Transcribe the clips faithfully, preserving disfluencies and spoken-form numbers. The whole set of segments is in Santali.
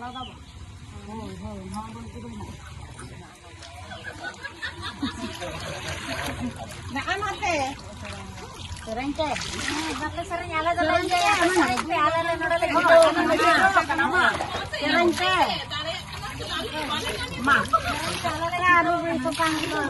ᱦᱳᱭ, ᱦᱳᱭ, ᱱᱚᱣᱟ ᱵᱚᱞ ᱠᱚᱫᱚ ᱢᱮᱱᱟᱜᱼᱟ᱾ ᱱᱚᱜᱼᱚ ᱱᱚᱛᱮ᱾ ᱥᱮᱨᱮᱧ ᱯᱮ᱾ ᱦᱮᱸ, ᱵᱟᱯᱮ ᱥᱮᱨᱮᱧᱟ, ᱟᱞᱮ ᱫᱚᱞᱮ ᱮᱱᱮᱡᱟ, ᱥᱮᱨᱮᱧ ᱯᱮ, ᱟᱞᱮ ᱞᱮ ᱱᱚᱰᱮ ᱞᱮ ᱜᱤᱛᱤᱡ ᱠᱟᱱᱟ᱾ ᱥᱮᱨᱮᱧ ᱯᱮ᱾ ᱢᱟ᱾ ᱟᱨ ᱨᱩ ᱨᱩ ᱥᱟᱯᱷᱟ ᱦᱩᱭᱩᱜᱼᱟ᱾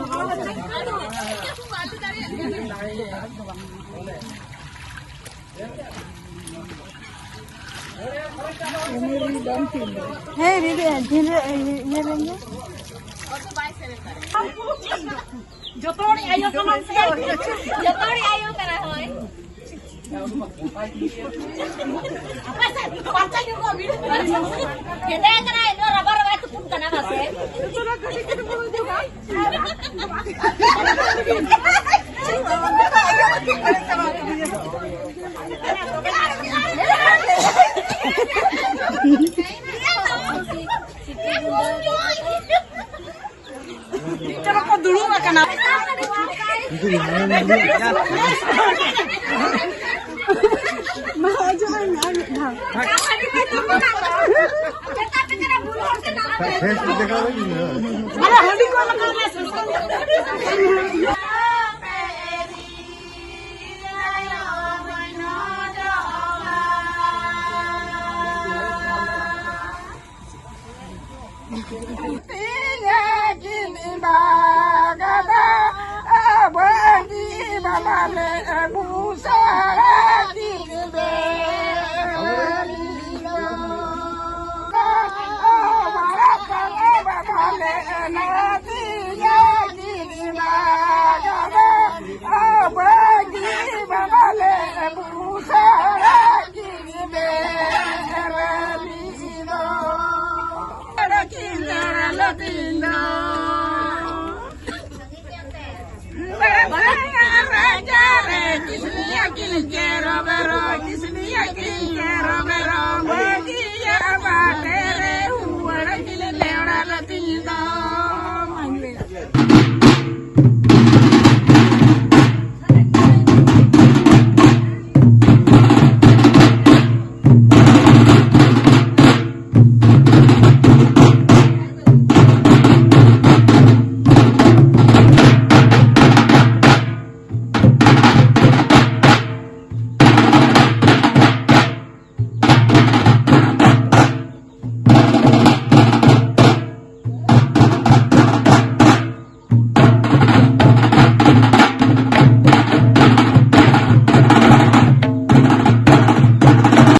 ᱦᱮᱸ, ᱫᱤᱫᱤ, ᱫᱷᱤᱨᱮ, ᱤᱭᱟᱹ ᱞᱮᱱ ᱜᱮ᱾ ᱡᱚᱛᱚ ᱦᱚᱲᱤᱡ ᱟᱭᱳ ᱠᱟᱱᱟᱢ ᱥᱮ? ᱡᱚᱛᱚ ᱦᱚᱲᱤᱡ ᱟᱭᱳ ᱠᱟᱱᱟ, ᱦᱳᱭ᱾ ᱟᱯᱮ ᱥᱮᱫ ᱯᱟᱨᱪᱟ ᱧᱚᱜᱚᱜ ᱵᱤᱱ᱾ ᱦᱮᱸᱫᱮ ᱠᱟᱱᱟᱭ, ᱱᱚᱣᱟ ᱨᱟᱵᱟᱨ ᱨᱟᱵᱟᱨ ᱛᱩᱯᱩᱱ ᱠᱟᱱᱟ ᱯᱟᱥᱮ᱾ ᱪᱚᱞᱚ ᱠᱚ ᱫᱩᱲᱩᱵ ᱟᱠᱟᱱᱟ᱾ ᱢᱟ ᱟᱸᱡᱚᱢᱟᱹᱧ ᱢᱮ ᱟᱨ ᱢᱤᱫ ᱫᱷᱟᱣ᱾ ᱟᱨᱮ ᱦᱟᱺᱰᱤ ᱠᱚ ᱞᱟᱜᱟᱣ ᱞᱮ᱾ ᱛᱤᱧᱟ ᱠᱤᱱ ᱵᱟᱜᱟᱫᱟ, ᱵᱟᱹᱜᱤ ᱵᱟᱵᱟ ᱞᱮ ᱟᱹᱜᱩ ᱥᱟᱨᱟ ᱠᱤᱱ ᱵᱮ᱾ ᱵᱟᱵᱟ ᱞᱮ ᱱᱟᱛᱤᱧᱟ ᱠᱤᱱ ᱵᱟᱜᱟᱫᱟ, ᱵᱟᱹᱜᱤ ᱵᱟᱵᱟ ᱞᱮ ᱟᱹᱜᱩ ᱥᱟᱨᱟ ᱠᱤᱱ ᱵᱮ᱾